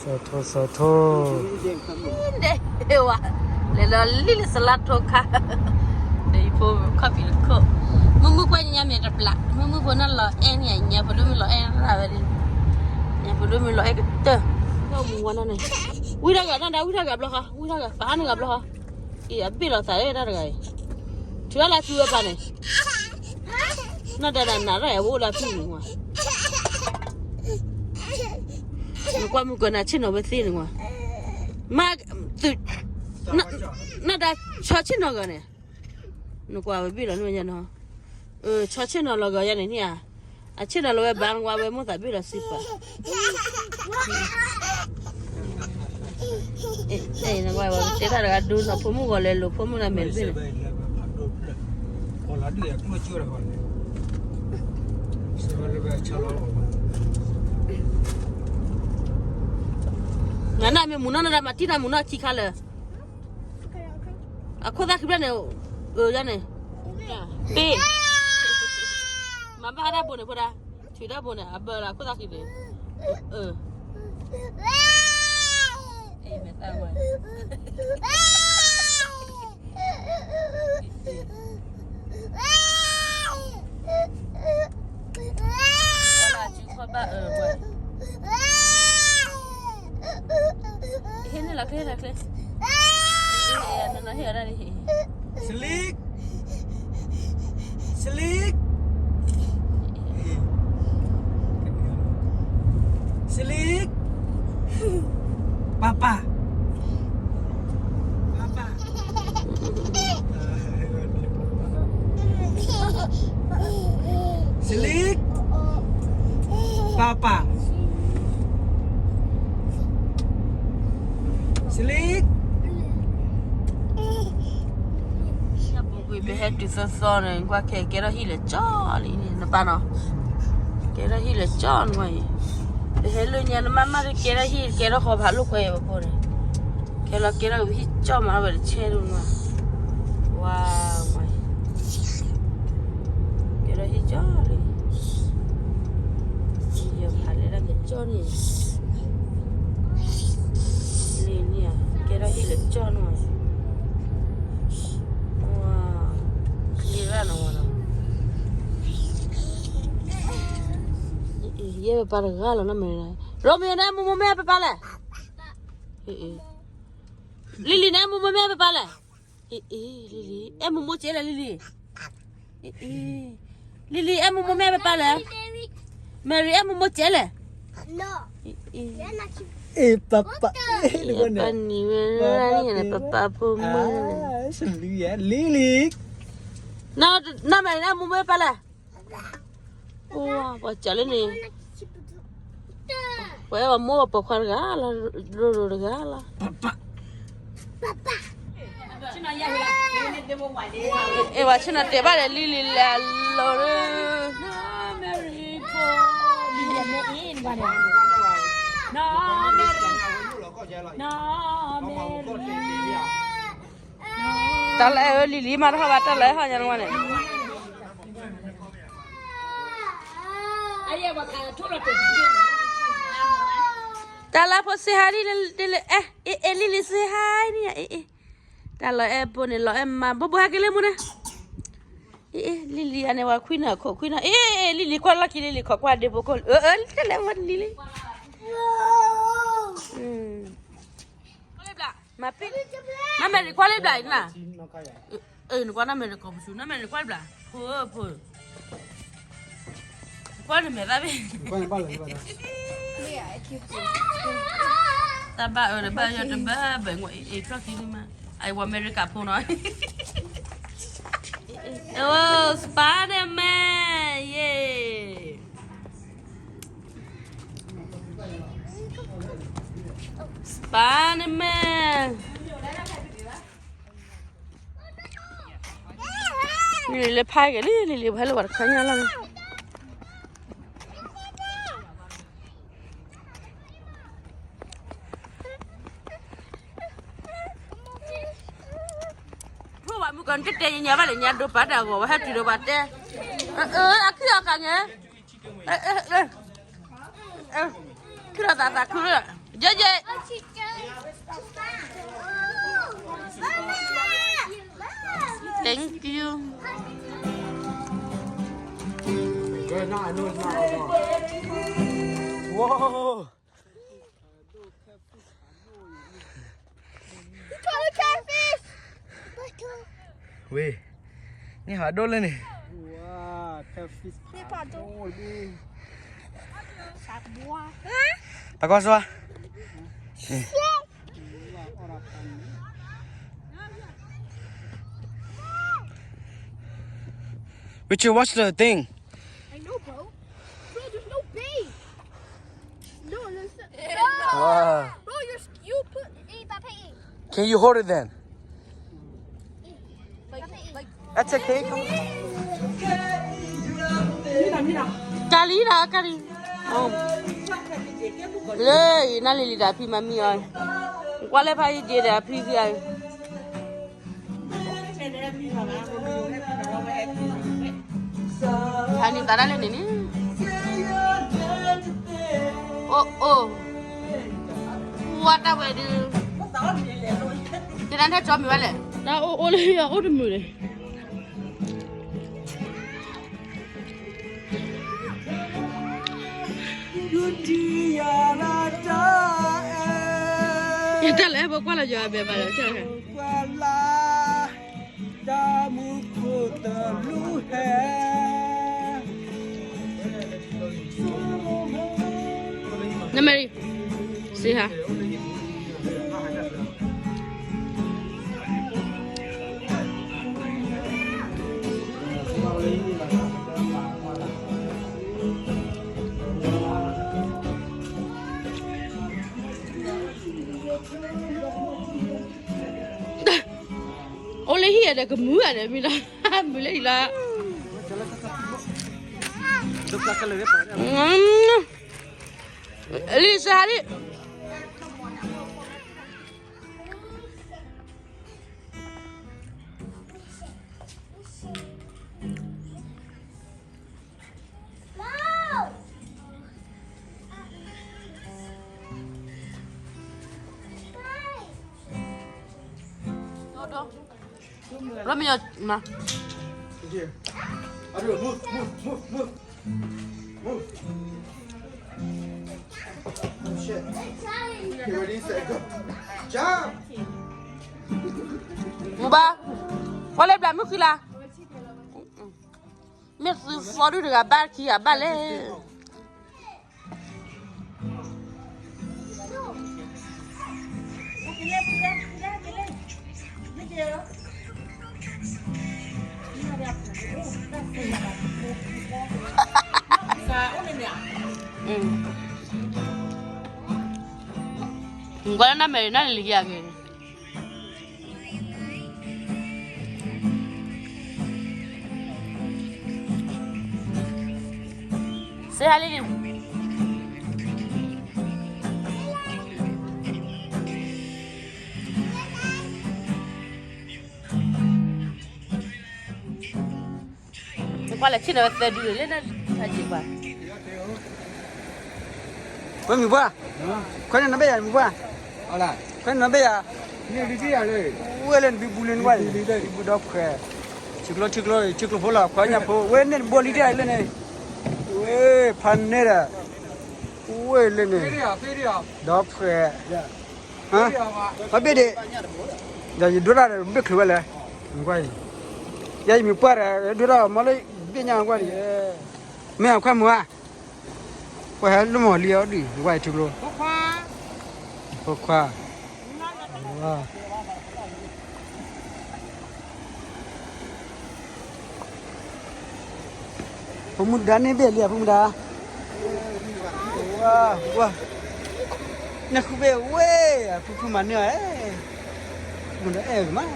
စီၤထိ စီၤထိ ဒဲးဝဲ, လဲၤလီၤလံလၢစလါထိခါ, ဒီးယဖိခီၣ်ဖံးတခိၣ်, မုၢ်မုၢ်ကွၢ်ညါမဲာ်တပျး, မုၢ်မုၢ်ဖိန့ၣ်လီၤအဲၣ်န့ၣ်, ညါဖိဒိၣ်မုၢ်လီၤအဲၣ်ရၣ်ဝဲဒၣ်, ညါဖိဒိၣ်မုၢ်လီၤအဲၣ်ကတၢၢ်, မူဝါန့ၣ်, ဝံထီၣ်ဂၤ, နဒၣ်ဝံထီၣ်ဂၤဘျီဃီ, ဝံထီၣ်ဂၤ, ပာ်နဂၤဘျီဃီ, အံၤအဘ့ၣ်လီၤသးအဲၣ်တၢ်တဂၤအံၤ, ထုးအါလၢသုဝဲပၢ်န့ၣ်, နဒၣ်နးရၣ်အဝဲအိၣ်လၢဖံန့ၣ်ဝဲ နကွၢ်မုၢ်ကီၤနၤဆ့ၣ်နီၤဝဲသ့န့ၣ်ဝဲ, မ့ၢ်, နဒၣ်ဆီဆ့ၣ်နီၤဂီၤန့ၣ်, နကွၢ်ဝဲဘ့ၣ်လီၤန့ၣ်ဝဲညါနီၤ, ဆီဆ့ၣ်နီၤလီၤဂီၤယါန့ၣ်န့ၣ်ဧါ, အဆ့ၣ်နီၤလီၤဝဲဘၣ်နကွၢ်ဝဲမိၢ်သးဘ့ၣ်လီၤစံးပာ် နကွၢ်ဝဲတဲတၢ်တဂၤဒိနီၤ ဖိမုၣ်ဂီၤလဲၤလိာ်ဖိမုၣ်တၢ်မဲာ်တဘ့ၣ်န့ၣ်, နနမ့ၢ်မူနီၢ်နဒၣ်မၤတံၢ်နမူနီၢ်ခံခါလၢာ်, အခိၣ်သၣ်ခံဖျၢၣ်န့ၣ်, အၢယါန့ၣ်, ပ့ၢ်, မၤဘၣ်တၢ်ဘိန့ၣ်ဖိဒၣ်, ထုးတၢ်ဘိန့ၣ် အဘၢလၢအခိၣ်သၣ်ခံန့ၣ်, အၢ ဟ့ၣ်န့ၢ်လီၤကျဲလီၤကျဲ, နဟ့ၣ်အီၤဒၣ်န့ၣ်, Sleep, sleep, sleep, papa, papa, sleep, papa, sleep. ပဟဲတုၤသီသီန့ၣ် ကွၢ်ခဲကဲထီၣ်ဟံၣ်လၢာ်ကၠီလံန့ၣ် နပၢ်နီၤ, ကဲထီၣ်ဟံၣ်လၢာ်ကၠီနကွၢ်အံၤ, ပဟဲလၢညါနမါမၢ်တကဲထီၣ်ဟံၣ် ကဲထီၣ်ဃီဖးလိာ်ကွဲအံၤပဖိန့ၣ်, ကဲလီၤကဲထီၣ်ကဟံၣ်ကၠီမးဝဲတဆဲဒိၣ်နကွၢ်, ဝါ, ကဲထီၣ်ဟံၣ်ကၠီလံ, ယဖးလဲၣ်ဒၣ်ကၠီန့ၣ်, လံန့ၣ်, ကဲထီၣ်ဟံၣ်လၢာ်ကၠီနကွၢ်, ဝါ, လံရၣ်နဝဲနီၤ, ယဲပပၢ်တဂၤလီၤနီၤ, ရိမ့ၤနအဲၣ်မိၢ်မိၢ်မ့ၢ်ပပၢ်လဲၣ်, လံလံနအဲၣ်မိၢ်မိၢ်မ့ၢ်ပပၢ်လဲၣ်, လံလံ, အဲၣ်မိၢ်မိၢ်ကဲလဲၣ်လံလံ, လံလံ အဲၣ်မိၢ်မိၢ်မ့ၢ်ပပၢ်လဲၣ်, Mary အဲၣ်မိၢ်မိၢ်ကဲလဲၣ်, ပပၢ်, ပပၢ်ဖိမုၣ်, လံလံ, နီၢ်မဲာ်န့ၣ် အဲၣ်မိၢ်မိၢ်ပပၢ်လဲၣ်, ပှၤစးလၢန့ၣ်, ပှၤအဲၣ်ပှၤမိၢ်ပှၤပိာ်ခွါတဂၤလီၤ, ရိၤရိၤတဂၤလီၤ. အဲ ပှၤဆ့ၣ်နီၤတဲဘၣ်ဒီးလံလံလဲၤလီၤ, တၢ်လၢအဲၣ်လံလံမးတဟီၣ်ဘၣ် တၢ်လၢအဲၣ်ဟီၣ်ညါတဝါန့ၣ် တၢ်လၢဖိစ့ဟါဒ်လဲၣ်, အဲ အဲ လံလံစ့ဟါန့ၣ်, အဲ အဲ တၢ်လီၤအဲၣ်ဖိန့ၣ် လီၤအဲၣ်မး ဘိဘိဟဲက့ၤလၢမူန့ၣ်, အဲ အဲ လံလံအန့ၣ် ပှၤခွံနၢ်ခိၣ်ခွံနၢ်, အဲ အဲ လံလံကွၢ်လီၢ်ခံ လံလံခိးကွၢ်ဒ့ဖိခိၣ်, အၢ အၢ တလဲၤဝဲလံလံ, မၤပ့ၢ်, မၤမဲာ်ရံကွၢ်လံဘျးအံၤနၤ, နကွၢ်နမဲာ်ရံကိးပစူၤ နမဲာ်ရံကွၢ်လံဘျး, ဖိ ဖိ ကွၢ်နမဲာ်သၣ်ဘ့ၣ်, တၢ်ဘၣ်အၢတဘၣ်ယီၢ်တဘၣ်ဘၣ်, အ့ၣ် ထီၣ်ခံန့ၣ်မး, အဝဲအမဲရကၤဖိနီၤ, အိ Spider-Man, ယ့ၣ် Spider-Man. လံလံလၢဖးက့ၤလံ လံလံ ပဟဲလၢပှၤတခါညါလီၤန့ၣ်, ဖိဝဲမုၣ်ကီၤ နတတဲညါဘၣ်လၢညါ ဒိးပာ်တၢ်ဂီၤ ဝဲဟဲတုၤဒီးပှၤတဲ, အၢ အၢ အခံအီၤခါညါ, အၢ အၢ ခုလီၤသးသးခုလီၤ, ယဲယဲ, thank you. Whoa. Wait, န့ၣ်ဟးဒိၣ်လၢန့ၣ်, တၢ်ကီၢ်စၢၤ, Richard, watch the thing. I know, bro. Bro, there's no bait. No, there's no. Wow. Bro, you're, you put. Can you hold it then? Like, like, that's okay. ကၢ်လံနီၤ ကၢ်လံ, လၢအံၤ နၢ်လံၤလံၤဒီးအဖံမၤမံအီၤ, ကွၢ်လၢဖးယံၤက့ၤဒီးအဖံဂ့ၤအံၤ ဖးန့ၢ်သးဒၣ်လဲာ်န့ၣ်န့ၣ်, အိၣ်အိၣ်, ဝါတၢ်ဝဲဒုး, ကနၣ်ထၢၣ်ကၠီမ့ၢ်ဝဲလဲၣ်, တၢ်အိၣ်အိၣ်လၢယအိၣ်တမုာ်န့ၣ် ယတၢ်လၢအဲၣ်ဖိကွၢ်လီၤယွၤအဘဲဘၣ်လီၤ, ကွၢ်လၢ်, တၢ်မူခိၣ်တလူဟဲ, နမဲရံ, စံးဟါ အိၣ်လၢဟံၣ်အဒီးကမုာ်အဒီးမံလီၤ, မုာ်လၢဟံၣ်လီၤ, လံစဟါလံ. Let me, uh, ma. Here. Aru, move, move, move, move. Move. Oh, shit. You ready, set, go. Jump! Move ba. Wale bla move kila. Move, follow the bar, kia, bale. Ngwala na meri na lili ya gini. Say hi, Lily. Nkwale chine we third duty le na aji kwa. Kwe mi bwa. Kwe na be ya mi bwa. Ala. Kwe na be ya. Ni liti ya le. We le bi bu le ni wa. Bi bu do kwe. Chiklo chiklo chiklo fola kwa nya fo. We ne bo liti ya le ne. We pan ne da. We le ne. Firi ya, firi ya. Do kwe. ဟါ, အဘ့ၣ်ဒ့ၣ်, ဒီးယဒိတၢ်ဒီးဘ့ၣ်ချုးဝဲလဲၣ်, ကွၢ်အံၤ, ယဲယမံၤပှၢ်ဒီး ဒိတၢ်မၤလၢ ဘ့ၣ်ညါကွၢ်ဒံး, မ့ၢ်အခွဲမုာ်ဧါ, ကွၢ်ဟဲလၢမီၢ်လံအီၤဒံး ကွၢ်အံၤထူကျိ, ဖိခွါ, ဖိမုၣ်ဒါန့ၣ်ဘ့ၣ်လံ ဖိမုၣ်ဒါ, ဝါ, ဝါ, နဃုဘ့ၣ်ဝဲ, ဖုဖုမၤန့ၢ်အီၤ, မုၣ်ဒါအဲၣ်မး,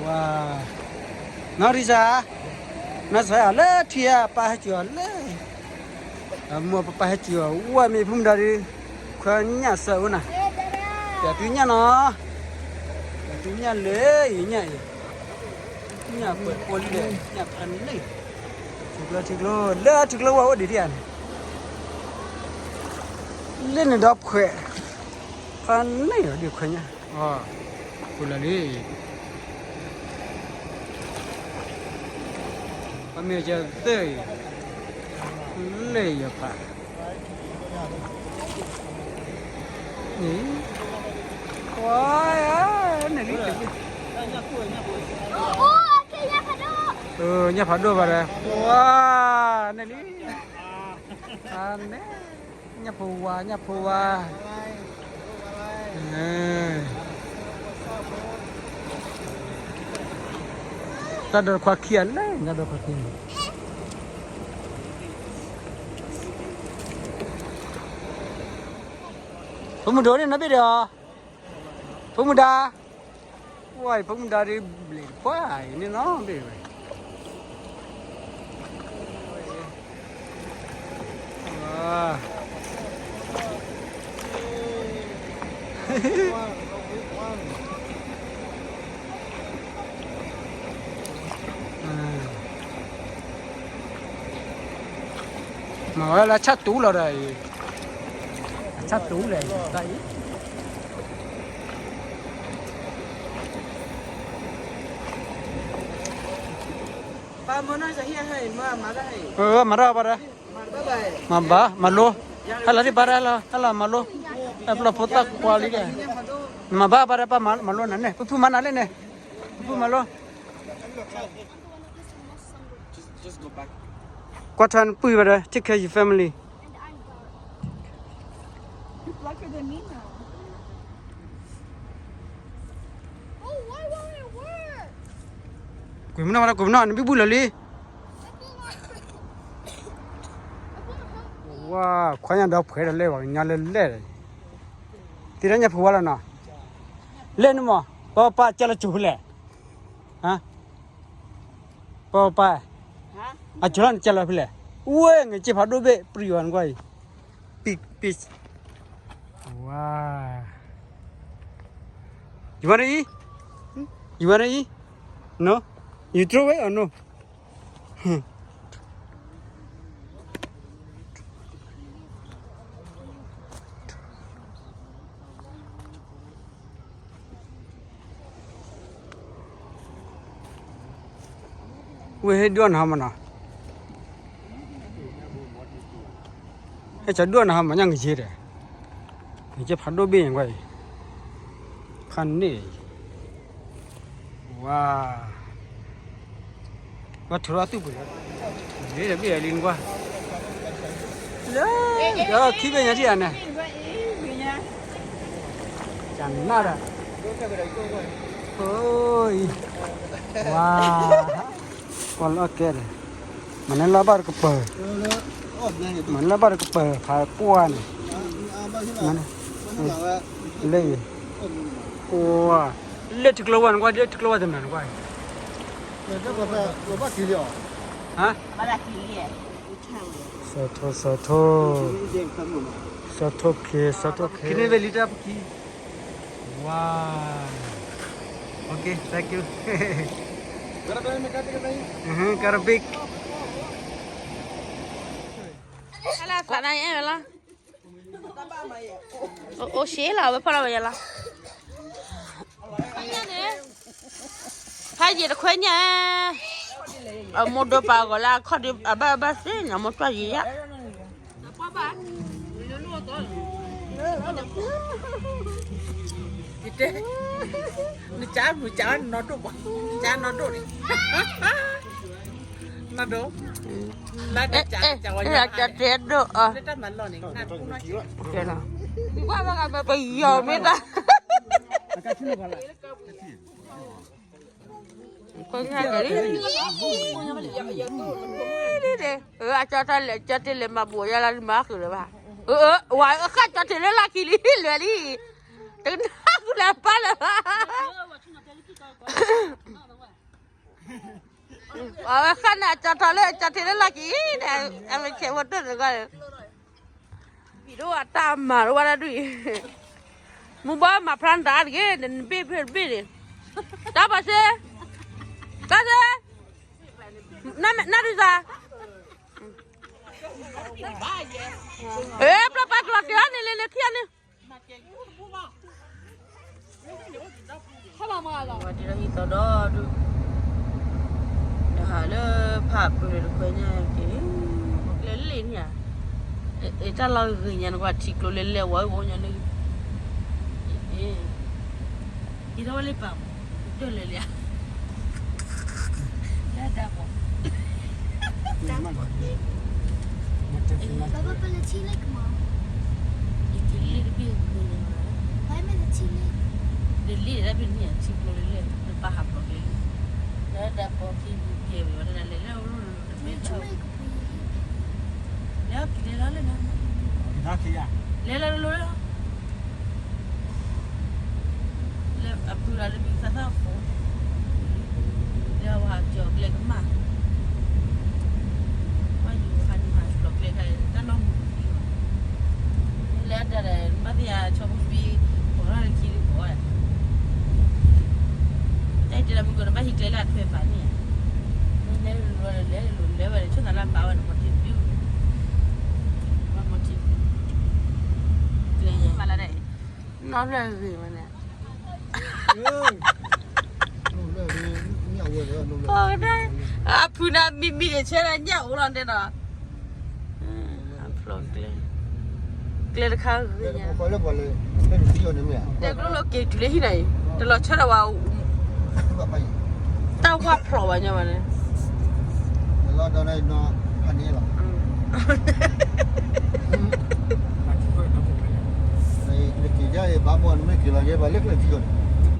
ဝါ, နီၢ်ရံစၢ်, နီၢ်ရံစၢ်လၢထံဧါ ပၢ်ဟဲစၢၤအီၤလၢ အမိၢ်ပပၢ်ဟဲစၢၤအီၤ ဝဲမ့ၢ်ဖိမုၣ်ဒါဒီး, ခွဲညၣ်စၢၤအိၣ်နၤ, ပျဲတုၤညၣ်နီၤ, ပျဲတုၤညၣ်လၢယညၣ်အံၤ, ညၣ်ပှဲၤပီလံဒီး ညၣ်ဖးန့ၣ်, ထူကျိထူကျိ လၢထူကျိဝဲအိၣ်ဒံးဒံးဧါန့ၣ်, လၢန့ၣ်ဒီးဖှဲး, ဖးန့ၢ်ယီၤဒုးခွဲးညါ, အီၤ, ပူၤလီၤလံ, ပမ့ၢ်ကသၢအံၤ, လၢယဖး, န့ၣ်, ဝါ, န့ၣ်လံ, ညၣ်ဖးဒိၣ်ဘၣ်ဒီး, ဝါ, န့ၣ်လံ, န့ၣ်, ညၣ်ဖိဝါ, ညၣ်ဖိဝါ, တၢ်ဒီးခွါခံဂၤလဲၣ်, တၢ်ဒီးခွါခံဂၤ, ဖိမုၣ်ဒိၣ်န့ၣ်နီၢ်ဘ့ၣ်ဒီးအီၤ, ဖိမုၣ်ဒါ, ဝါအံၤ ဖိမုၣ်ဒါဒ်ဘျဲးတပှၢ်အံၤန့ၣ်နီၢ်ဘ့ၣ်ဝဲ မၤဝဲလၢဆၣ်တူလီၤဒီးအံၤ, ဆၣ်တူလဲၣ်, မၤထီၣ်ဘၣ်ဒီး, မၤဘၣ်, မၤလိ, ဟဲလီၤဒံးဘၣ်ဒီး, ဟဲလီၤမၤလိ, ဟဲပျီဖိသၣ်ခွါလံဒီး, မၤဘၣ်ဘၣ်ဒီး ပၢ်မၤလိနၤန့ၣ်, ဖုဖုမၤနၤလဲၣ်န့ၣ်, ဖုဖုမၤလိ ကွၢ်ထွဲနပုၢ်ဘၣ်ဒီး take care your family. ကွံာ်မနီၣ်ဝဲဒၣ် ကွံာ်မနီၣ် နဘံၣ်ဘူၣ်လၢာ်လံ. ဝါ, ခွါညါဒီးဖှဲးဒီးလဲၣ်ဘၣ် ကညီလၢလဲၣ်, သ့ၣ်ညါညၣ်ဖိဝါလီၤနီၤ, လဲၣ်န့ၣ်မး, ပၢ်ပၢ်ကၢ်လၢကၠိၤဖဲလဲၣ်, ပၢ်ပၢ်, အကၠိၤလီၤနကၢ်လၢဖဲလဲၣ်, ဝဲ ငဲးက့ဖးဒိၣ်ဘ့ၣ် ပျံၤဝဲနကွၢ်အံၤ, ပံၣ်ပံၣ်, ဝါ. You wanna eat? You wanna eat? No? You throw away or no? ဝဲဟဲဒွးနၤဟါမးနီၤ, ဟဲကၠီဒွးနၤဟါမး ညၣ်ငယ့ၤဒီး, ငယ့ၤဖးဒိၣ်ဘ့ၣ်ကွၢ်အံၤ, ဖးန့ၢ်အံၤ, ဝါ, ဘၣ်ထုးထီၣ်အသူၣ်ပူၤလီၤ, လ့ဒီးဘ့ၣ်အလံနကွၢ်, လၢ, ဒီးခံဘ့ၣ်ညါထံၣ်ဧါန့ၣ်, ကနၣ်ဒီး, ဝါ, ကွၢ်လၢအကဲဒီး, မၤန့ၢ်လၢဘၣ်တကပၤ, မၤန့ၢ်လၢဘၣ်တကပၤ ဖးကွၢ်န့ၣ်, လၢအံၤ, ဝါ, လၢထံကျိဝါနကွၢ် လၢထံကျိဝါတနၤနကွၢ်, ဟါ, စီၤထိ, စီၤထိ, စီၤထိခံ, စီၤထိခံန့ၣ်ဝဲလံတၢ်ပခံ, ဝါ, okay, thank you, ကရဘ့ၣ်, ဟဲလၢသးနၤအဲၣ်ဝဲလီၤ, အိၣ်ရှ့လီၤ ဝဲဖီၣ်လီၤဝဲယၤလီၤ. ဖးယံာ်တခွဲညါ, အမိၢ်ဒိၣ်ပာ်အဂီၢ်လၢအခီၣ်ဒုး အဘၣ်ဘၣ်သ့ၣ်ညါ မိၢ်တွၢ်ယံာ်ယါ, ယတဲ, နကၢ်မုၢ်ကၢ်နီၢ်ဒိၣ်ပှၤ, ကၢ်နီၢ်ဒိၣ်န့ၣ်, နီၢ်ဒိၣ်, လၢတၢ်ကၢ်တဲဒိၣ်အီၤ, လၢတၢ်မၤလီၢ်န့ၣ်, ကယီၤမ့ၢ်တၢ် အကၠီတၢ်လဲၤ ကၠီတလဲၤမၤဘိးယါလၢမၤဃုာ်လၢၤဘၣ်. ဝဲအခၣ်ကၠီတ့ၢ်လၢလီၢ်ခံလံ လဲၤလံ. တကနၣ်ဃုာ်လၢပၢ်လၢၤဘၣ်. အဝဲခါန့ၣ်ကၠီတ့ၢ်လၢ ကၠီတ့ၢ်လၢလီၢ်ခံန့ၣ် အဝဲဆဲးဖိတိၢ်တဂၤန့ၣ် ပံၤဒိၣ်အတၢ်မၤတဝဲဒၣ်ဒ်အံၤ, မူဘီမၤဖျါနတၢ်အါတဂ့ၤ နဘ့ၣ်ဖဲတဘ့ၣ်န့ၣ်, တၢ်ပှၤစ့, တၢ်စ့, နဒုးစၢ် အ့ ပျီပာ်ကျီၢ်က့ၤအီၤန့ၣ် လဲၤလဲၤခံဂၤန့ၣ်, ဝဲဒ်ဒီးဟံၣ်သီဒီဒူၣ်, ဒီးဟးလၢဖးပူၤလၢတခွဲညါက့ၤ, ကျဲလ့ၣ်န့ၣ်ဧါ, အ့ တၢ်လီၢ်ဂ့ၤညါနကွၢ်ထံကျိလၢလဲၣ်ဝဲအိၣ်ညါန့ၣ်, အ့ ယထီၣ်ဝဲလၢပာ်မး, ဒၢၣ်လဲၤလံဧါ, လၢတၢ်ပီၣ်, တၢ်ပီၣ်, ပပလထံလ့ၣ်ကမး, ယထံလ့ၣ်တဘ့ၣ်န့ၣ်, လ့ၣ်တဘ့ၣ်န့ၣ် ထံကျိလၢလဲၣ် နပာ်ဟးဖျိးက့ၤလံ, လၢတၢ်ပီၣ်ခံပူၤကဲဝဲ ဝဲဒၣ်လဲၤလၢအလိၤလိၤတဘ့ၣ်ထီၣ်, လဲၤအီၤက့ၤလဲၤလီၤလၢနၤ, လဲၤလီၤလိၤလီၤ လၢအပုၢ်လၢ်လၢမံၤသးသၣ်ဖိ, လၢအဝဲဟးကၠီၤကျဲကမၣ်, ဝဲယူၤဟးနုာ်ဟးဖျိးကျဲခါအံၤ တၢ်လီၢ်မုာ်လံလီၤ, လၢတၢ်ဒီး ဘၣ်သ့ၣ်ညါဆီဖိဖံ ပိာ်ထီၣ်လၢခံလံပိာ်ဝဲ, တၢ်အံၤတဲလၢမုၢ်ကီး နဘၣ်ဟံးကျဲလၢအထွဲပာ်န့ၣ်, လဲၤလိၤလဲၤလိၤလဲၤဝဲ ဆိၣ်သးလၢအဘၣ်ဝဲန့ၣ် မီၢ်ထံဘျုး, မီၢ်ထံဘျုး, ကျဲမၤလၢဒၣ်အံၤ, နီၢ်ဖျၢၣ်ဂ့ၤဝဲန့ၣ်, အဖုနၤမံမံၤအဆဲလၢညၣ်အိၣ်လီၤတဲဒီး, အဖျိးကျဲ, ကျဲတခါဂ့ၤညါ, တဲကျိလၢက့ၤတုၤလၢဟံၣ်နၤအံၤ တလီၤဆီဒီးဝဲ, တၢ်ဝၢ်ဖျိးဘၣ်ညီဘၣ်န့ၣ်, နက့ၤယါအံၤ ဘၣ်ဘီနမ့ၢ်က့ၤလီၤယဲဘၣ်လၢကျဲထံလီၤန့ၣ်